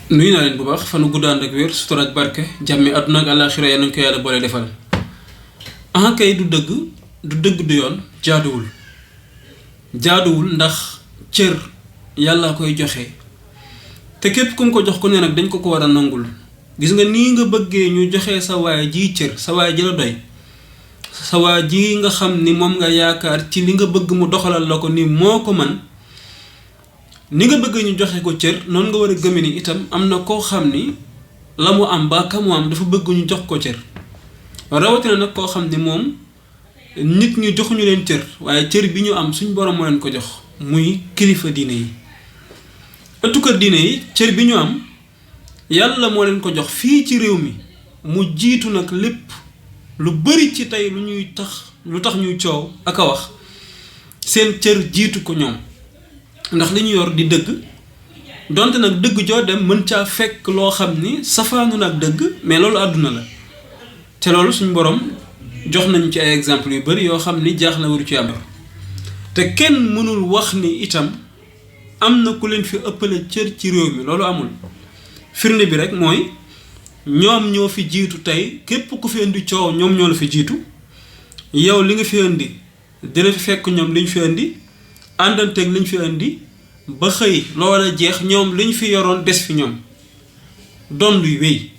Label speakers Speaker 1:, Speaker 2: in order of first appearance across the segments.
Speaker 1: nuyu naa leen bu baax fanu guddaan ak wér sutura ak barke jàmmi àdduna ak àllaaxira ya nañ ko yàlla boole defal kay du dëgg du yoon jaaduwul ndax cër yàlla koy joxe te képp ku mu ko jox ko ne nag dañ ko war a nangul gis nga nii nga bëggee ñu joxe sa waay ji cër sa waay ji la doy sa waay ji nga xam ni moom nga yaakaar ci li nga bëgg mu doxalal la ko ni moo ko man ni nga bëgg ñu joxe ko cër noonu nga war a gëme ni itam am na koo xam ni la mu am ba ka mu am dafa bëgg ñu jox ko cër rawatina nag koo xam ni moom nit ñi joxuñu leen cër waaye cër bi ñu am suñ borom moo leen ko jox muy kilifa diine yi ëttu kër diine yi cër bi ñu am yàlla moo leen ko jox fii ci réew mi mu jiitu nag lépp lu bari ci tey lu tax ñuy coow ak a wax seen cër jiitu ko ñoom ndax li ñu yor di dëgg donte nag dëgg joo dem mën caa fekk loo xam ni safaanu nag dëgg mais loolu àdduna la te loolu suñu borom jox nañu ci ay exemple yu bari yoo xam ni jaax la waru ci am te kenn mënul wax ni itam am na ku leen fi ëppale cër ci réew mi loolu amul firnde bi rek mooy ñoom ñoo fi jiitu tey képp ku fi indi coow ñoom ñoo la fi jiitu yow li nga fi indi dina fi fekk ñoom li ñu fi indi àndanteeg li ñu fi indi ba xëy loola jeex ñoom li ñu fi yoroon des fi ñoom doon luy wéy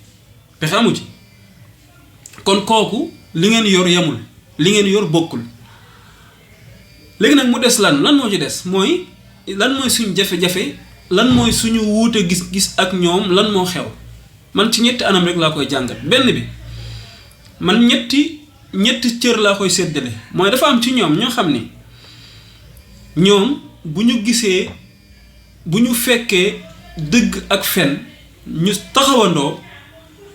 Speaker 1: pexe amu ci kon kooku li ngeen yor yemul li ngeen yor bokkul léegi nag mu des lan moo ci des mooy lan mooy suñu jafe-jafe lan mooy suñu wuute gis-gis ak ñoom lan moo xew man ci ñetti anam rek laa koy jàngat benn bi man ñetti cër laa koy séddale mooy dafa am ci ñoom ñoo xam ni ñoom bu ñu gisee bu ñu fekkee dëgg ak fen ñu taxawandoo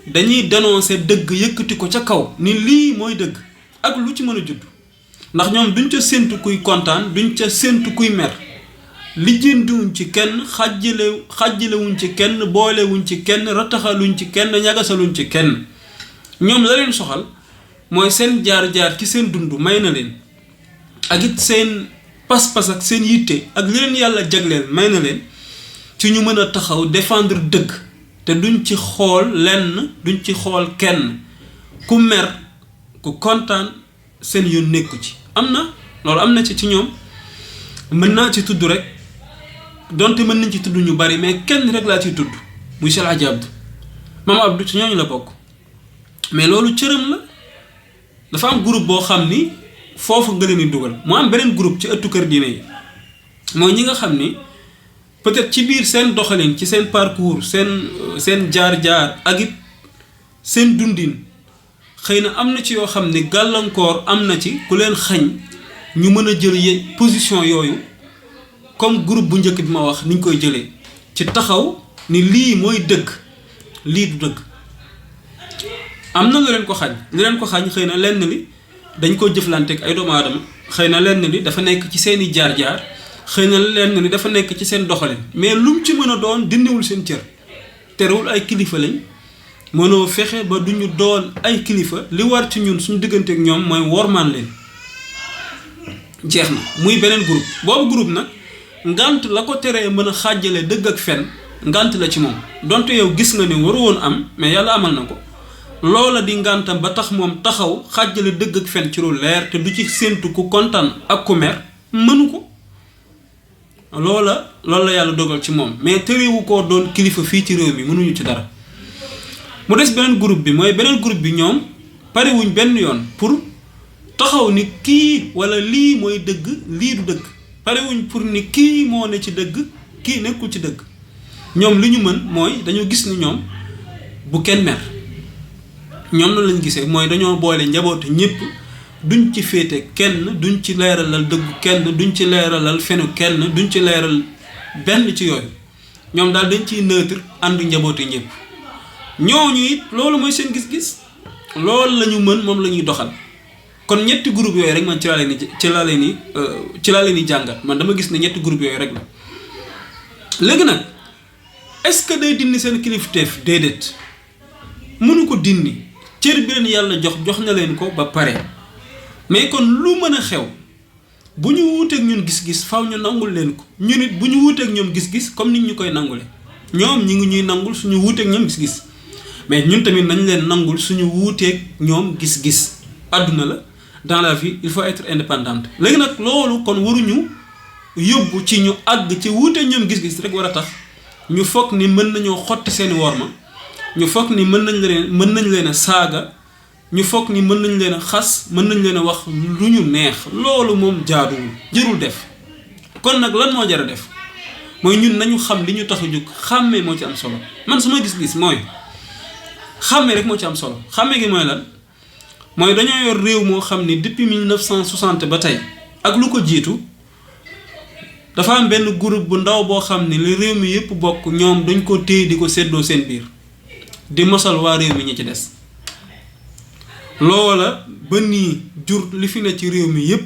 Speaker 1: dañuy dénoncer dëgg yëkkati ko ca kaw ni lii mooy dëgg ak lu ci mën a judd ndax ñoom duñ ca séentu kuy kontaan duñ ca séentu kuy mer lijjantiwuñ ci kenn xàjjalewuñ ci kenn boolewuñ ci kenn rataxaluñ ci kenn ñagasaluñ ci kenn ñoom la leen soxal mooy seen jaar-jaar ci seen dund may na leen ak it seen pas-pas ak seen yitte ak li leen yàlla jagleel may na leen ci ñu mën a taxaw défendre dëgg te duñ ci xool lenn duñ ci xool kenn ku mer ku kontaan seen yoon nekku ci loolu am na ci ñoom mën naa ci tudd rek donte mën nañ ci tudd ñu bari mais kenn rek laa ciy tudd muy Cheikh Hadji Abdou Maam Abdou ci ñooñu la bokk mais loolu cëram la dafa am groupe boo xam ni foofu nga leen di dugal mu am beneen groupe ci ëttu kër diine yi mooy ñi nga xam ni peut-être ci biir seen doxalin ci seen parcours seen jaar-jaar ak it seen dundin xëy na am na ci yoo xam ni gàllankoor am na ci ku leen xañ ñu mën a jël position yooyu comme groupe bu njëkk bi ma wax ni ñu koy jëlee ci taxaw ni lii mooy dëgg lii du dëgg am na lu leen ko xañ xëy na lenn li dañ ko jëflanteeg ay doomu aadama xëy na lenn li dafa nekk ci seeni jaar-jaar xëy na lenn li dafa nekk ci seen doxalin mais lu mu ci mën a doon dindiwul seen cër terewul ay kilifa lañ mënoo fexe ba duñu doon ay kilifa li war ci ñun suñu digganteeg ñoom mooy wormaan leen jeex na muy beneen groupe boobu groupe nag ngant la ko teree mën a xàjjale dëgg ak fen ngant la ci moom donte yow gis nga ni waru woon am mais yàlla amal na ko loola di ngantam ba tax moom taxaw xàjjale dëgg ak fen ci lu leer te du ci séentu ku kontaan ak ku mer mënu ko loolu la yàlla dogal ci moom mais terewu koo doon kilifa fii ci réew mi mënuñu ci dara mu des beneen groupe bi mooy beneen groupe bi ñoom parewuñ benn yoon pour taxaw ni kii wala lii mooy dëgg lii du dëgg parewuñ pour ni kii moo ne ci dëgg kii nekkul ci dëgg ñoom li ñu mën mooy dañoo gis ni ñoom bu kenn mer ñoom noonu lañ gisee mooy dañoo boole njabootu ñëpp duñ ci féete kenn duñ ci leeralal dëggu kenn duñ ci leeralal fenu kenn duñ ci leeral benn ci yooyu ñoom daal dañ ciy neutre ànd njabootu ñëpp ñooñu it loolu mooy seen gis-gis loolu la ñu mën moom la ñuy doxal kon ñetti groupe yooyu rek man ci laa leen di jàngat man dama gis ne ñetti groupe yooyu rek la léegi nag est-ce que day dindi seen kilifteef déedéet mënu ko dindi cër bi leen yàlla jox na leen ko ba pare mais kon lu mën a xew bu ñu wuuteeg ñun gis-gis faw ñu nangul leen ko ñu nit bu ñu wuuteeg ñoom gis-gis comme nit ñu koy nangule ñoom ñi ngi ñuy nangul suñu wuuteeg ñoom gis-gis mais ñun tamit nañ leen nangul suñu wuuteeg ñoom gis-gis. àdduna la dans la vie il faut être indépendante léegi nag loolu kon waruñu yóbbu ci ñu àgg ci wuuteeg ñoom gis-gis rek war a tax ñu foog ni mën nañoo xotti seeni worma ñu foog ni mën nañ leen a saaga ñu foog ni mën nañ leen a xas mën nañ leen a wax lu ñu neex loolu moom jaaduwul jërul def. kon nag lan moo jar a def mooy ñun nañu xam li ñu tax a jóg xàmmee moo ci am solo man sama gis-gis mooy xàmmee rek moo ci am solo xàmmee gi mooy lan mooy dañoo yor réew moo xam ni depuis 1960 ba tey ak lu ko jiitu dafa am benn groupe bu ndaw boo xam ni li réew mi yëpp bokk ñoom dañ ko téye di ko séddoo seen biir di mosal waa réew mi ñi ci des loola ba nii jur li fi ne ci réew mi yëpp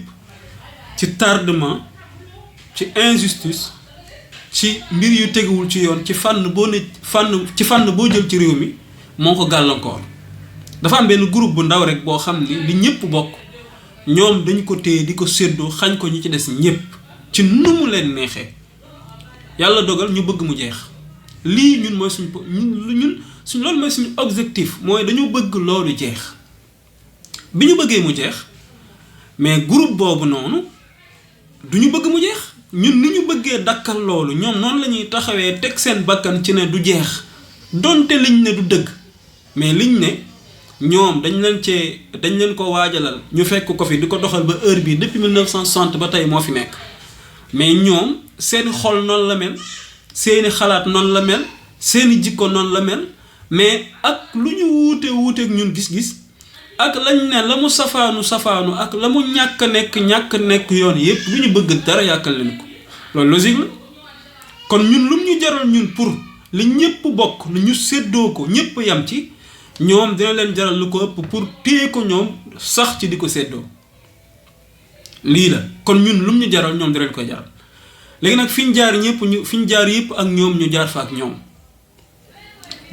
Speaker 1: ci tardement ci injustice ci mbir yu teguwul ci yoon ci fànn boo jël ci réew mi moo ko gàllankoor dafa am benn groupe bu ndaw rek boo xam ni li ñëpp bokk ñoom dañ ko téye di ko séddoo xañ ko ñi ci des ñëpp ci nu mu leen neexee yàlla dogal ñu bëgg mu jeex lii ñun mooy loolu mooy suñu objectif mooy dañu bëgg loolu jeex bi ñu bëggee mu jeex mais groupe boobu noonu du ñu bëgg mu jeex ñun ni ñu bëggee dakkal loolu ñoom noonu la ñuy taxawee teg seen bakkan ci ne du jeex donte liñ ne du dëgg mais liñ ne ñoom dañ leen ko waajalal ñu fekk ko fi di ko doxal ba heure bii depuis 1960 ba tey moo fi nekk mais ñoom seeni xol noonu la mel seeni xalaat noonu la mel seeni jikko noonu la mel mais ak lu ñu wuuteeg ñun gis-gis ak lañ ne la mu safaanu ak la mu ñàkk nekk yoon yépp lu ñu bëgg dara yàkkal leen ko loolu logique la kon ñun lum ñu jaral ñun pour li ñëpp bokk ñu séddoo ko ñëpp yam ci ñoom dina leen jaral lu ko ëpp pour téye ko ñoom sax ci di ko séddoo lii la kon ñun lum ñu jaral ñoom dina leen ko jaral léegi nag fi ñu jaar yëpp ak ñoom ñu jaar fa ak ñoom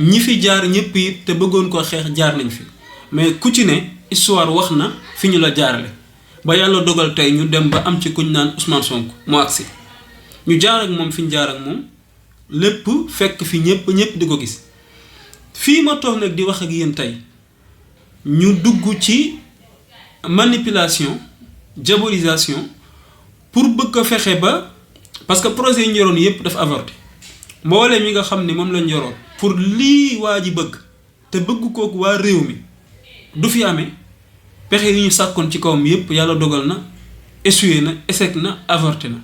Speaker 1: ñi fi jaar ñëpp it te bëggoon koo xeex jaar nañ fi mais ku ci ne histoire wax na fi ñu la jaarale ba yàlla dogal tey ñu dem ba am ci kuñ naan Ousmane Sonko mu agsi ñu jaar ak moom fi ñu jaar ak moom lépp fekk fi ñëpp di ko gis fii ma toog nag di wax ak yéen tey ñu dugg ci manipulation diabolisation pour bëgg a fexe ba parce que projet yi ñu yoroon yëpp dafa avorté mbooleem yi nga xam ni moom lañ yoroon pour lii waa ji bëgg te bëgg kooku waa réew mi du fi amee pexe yi ñu sàkkoon ci kawam yëpp yàlla dogal na échoué na échec na avorté na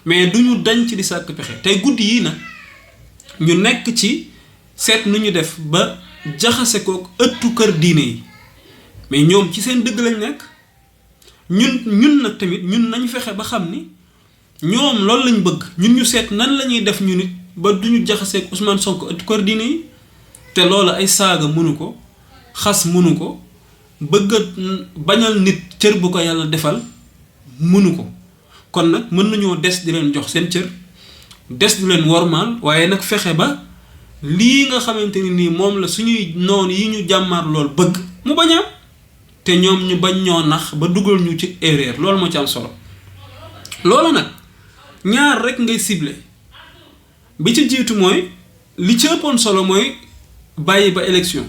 Speaker 1: mais du ñu dañ ci di sàkk pexe tey guddi yi nag ñu nekk ci seet nu ñu def ba jaxase kook ëttu kër diine yi mais ñoom ci seen dëgg lañ nekk ñun nag tamit ñun nañ fexe ba xam ni ñoom loolu lañ bëgg ñun ñu seet nan la ñuy def ñu nit ba duñu jaxaseek Ousmane Sonko ëttu kër diine yi te loolu ay saaga mënu ko xas mënu ko bëgg a bañal nit cër bu ko yàlla defal mënu ko kon nag mën nañoo des di leen jox seen cër des di leen wormaal waaye nag fexe ba lii nga xamante ni nii moom la suñuy noon yi ñu jàmmaar lool bëgg mu bañ a am te ñoom ñu bañ ñoo nax ba dugal ñu ci erreur loolu moo ci am solo loolu nag ñaar rek ngay ciblé bi ci jiitu mooy li ci ëppoon solo mooy bàyyi ba élection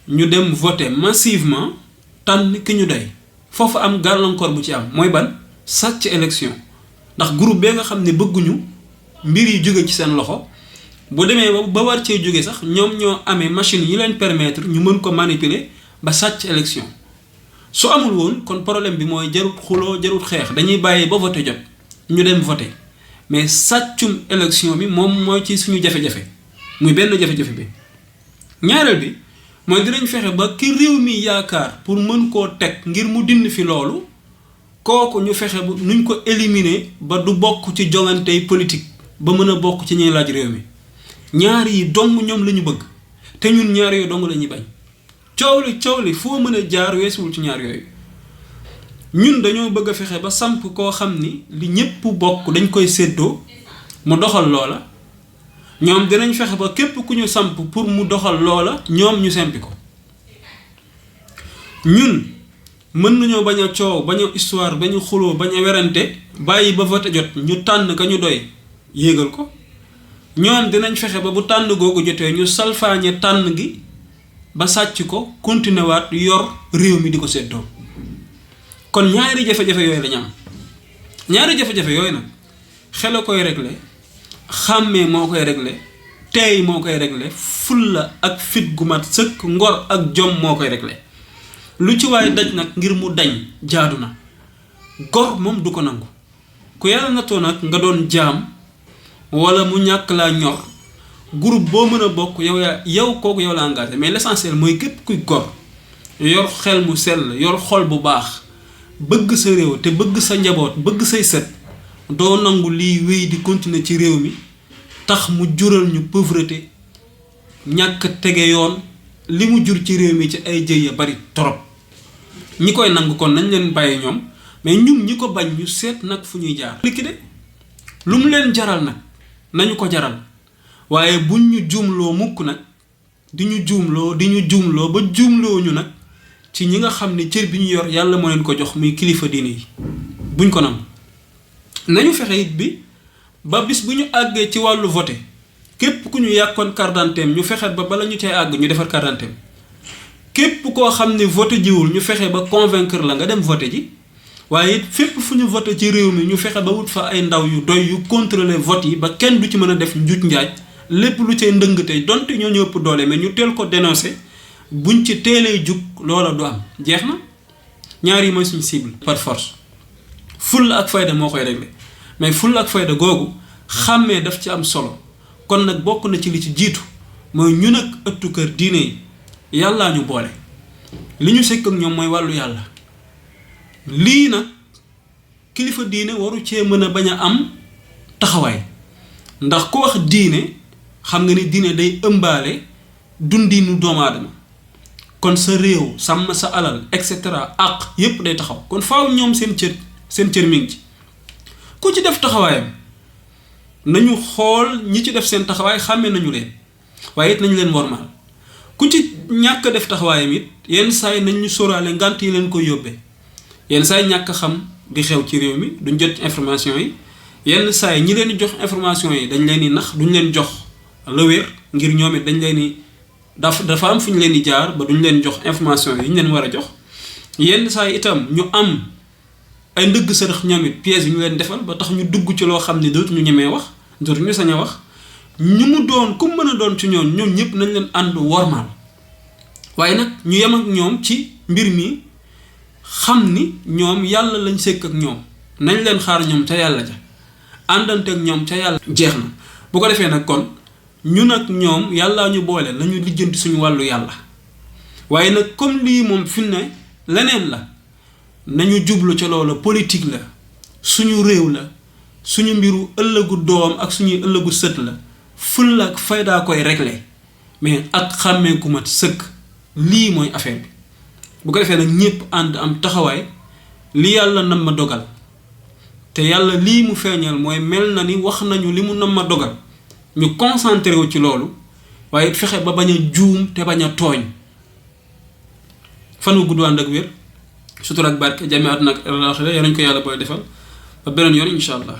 Speaker 1: ñu dem voter massivement tànn ki ñu doy foofu am gàllankoor bu ci am mooy ban sàcc élection ndax groupe bee nga xam ne bëgguñu mbir yi jóge ci seen loxo bu demee ba war cee jóge sax ñoom ñoo amee machine yi leen permettre ñu mën ko manipuler ba sàcc élection su amul woon kon problème bi mooy jarut xuloo jarut xeex dañuy bàyyi ba voter jot ñu dem voter mais sàccum élection bi moom mooy ci suñu jafe-jafe muy benn jafe-jafe bi ñaareel bi mooy dinañ fexe ba ki réew mi yaakaar pour mën koo teg ngir mu dindi fi loolu kooku ñu fexe bu nuñ ko éliminer ba du bokk ci joŋantey politique ba mën a bokk ci ñuy laaj réew mi ñaar yi dong ñoom la ñu bëgg te ñun ñaar yooyu dong la ñuy bañ coow li foo mën a jaar weesuwul ci ñaar yooyu ñun dañoo bëgg a fexe ba samp koo xam ni li ñépp bokk dañ koy séddoo mu doxal loola ñoom dinañ fexe ba képp ku ñu samp pour mu doxal loola ñoom ñu sempi ko ñun mën nañoo bañ a coow bañ a histoire bañ a xuloo bañ a werante bàyyi ba vote jot ñu tànn ka ñu doy yéegal ko ñoom dinañ fexe ba bu tànn googu jotee ñu salfaañe tànn gi ba sàcc ko continuer waat yor réew mi di ko seddoo. kon ñaari jafe-jafe yooyu lañu am ñaari jafe-jafe yooyu nag xel a koy régler xàmmee moo koy régler teey moo koy régler fulla ak fit gu mat sëkk ngor ak jom moo koy régler lu ci waay daj nag ngir mu dañ jaadu na gor moom du ko nangu ku yàlla natoo nag nga doon jaam wala mu ñàkk laa ñor groupe boo mën a bokk yow kooku yow la engagé mais l'essentiel mooy képp kuy gor yor xel mu sell yor xol bu baax bëgg sa réew te bëgg sa njaboot bëgg say sët doo nangu liy wéy di continuer ci réew mi tax mu jural ñu pauvreté ñàkk tege yoon li mu jur ci réew mi ci ay jëy ya bari torop ñi koy nangu kon nañ leen bàyyi ñoom mais ñun ñi ko bañ ñu seet nag fu ñuy jaar liquide lu mu leen jaral nag nañu ko jaral waaye buñ ñu juumloo mukk nag di ñu juumloo ba juumloo ñu nag ci ñi nga xam ne cër bi ñu yor yàlla moo leen ko jox muy kilifa diine yi buñ ko nangu nañu fexe it bi ba bis bu ñu àggee ci wàllu voté képp ku ñu yàkkoon carte d'identité ñu fexe ba bala ñu cay àgg ñu defar carte d'identité képp koo xam ne voté jiwul ñu fexe ba convaincre la nga dem voté ji waaye it fépp fu ñu voté ci réew mi ñu fexe ba wut fa ay ndaw yu doy yu contrôler vote yi ba kenn du ci mën a def njuuj njaaj lépp lu cay ndëngte donte ñoo ñu ëpp doole mais ñu teel ko dénoncé buñ ci teelee jug loola du am jeex na ñaar yi mooy suñu cible par force fulla ak fayda moo koy réglé mais fulla ak fayda googu xàmmee daf ci am solo kon nag bokk na ci li ci jiitu mooy ñun ak ëttu kër diine yi yàllaa ñu boole li ñu sëkk ak ñoom mooy wàllu yàlla lii nag kilifa diine waru cee mën a bañ a am taxawaay ndax ku wax diine xam nga ni diine day ëmbaale dundinu doomu aadama kon sa réew sàmm sa alal et cetera àq yépp day taxaw kon faaw ñoom seen cër mi ngi ci ku ci def taxawaayam nañu xool ñi ci def seen taxawaay xàmme nañu leen waaye it nañu leen wormaal ku ci ñàkk def taxawaayam it yenn saa yi nañu sóoraale ngànt yi leen koy yóbbee yenn saa yi ñàkk xam di xew ci réew mi duñ jot information yi yenn saa yi ñi leen di jox information yi dañ leen di nax duñ leen jox la wér ngir ñoom it dañ leen di dafa am fu ñu leen di jaar ba duñ leen jox information yi ñu leen war a jox yenn saa yi itam ñu am ay ndëgg sërëx ñoom it pièces yu ñu leen defal ba tax ñu dugg ci loo xam ne dootuñu ñemee wax dootuñu sañ a wax ñu mu doon ku mën a doon ci ñoom ñëpp nañ leen ànd wormaal waaye nag ñu yem ak ñoom ci mbir mi xam ni ñoom yàlla lañ sëkk ak ñoom nañ leen xaar ñoom ca yàlla ja àndante ak ñoom ca yàlla jeex na bu ko defee nag kon ñun ak ñoom yàllaa ñu boole nañu lijjanti suñu wàllu yàlla waaye nag comme lii moom fi ne leneen la nañu jublu ca loola politique la suñu réew la suñu mbiru ëllëgu doom ak suñuy ëllëgu sët la fulla ak faydaa koy régler mais ak xàmmee ku mat sëkk lii mooy affaire bi bu ko defee nag ñépp ànd am taxawaay li yàlla nam ma dogal te yàlla lii mu feeñal mooy mel na ni wax nañu li mu nam ma dogal ñu concentré wu ci loolu waaye fexe ba bañ a juum te bañ a tooñ fan wu gudd ànd ak wér sutura ak barke jàmm àdduna ak àllaaxira yal nañu ko yàlla booy defal ba beneen yoon incha allah.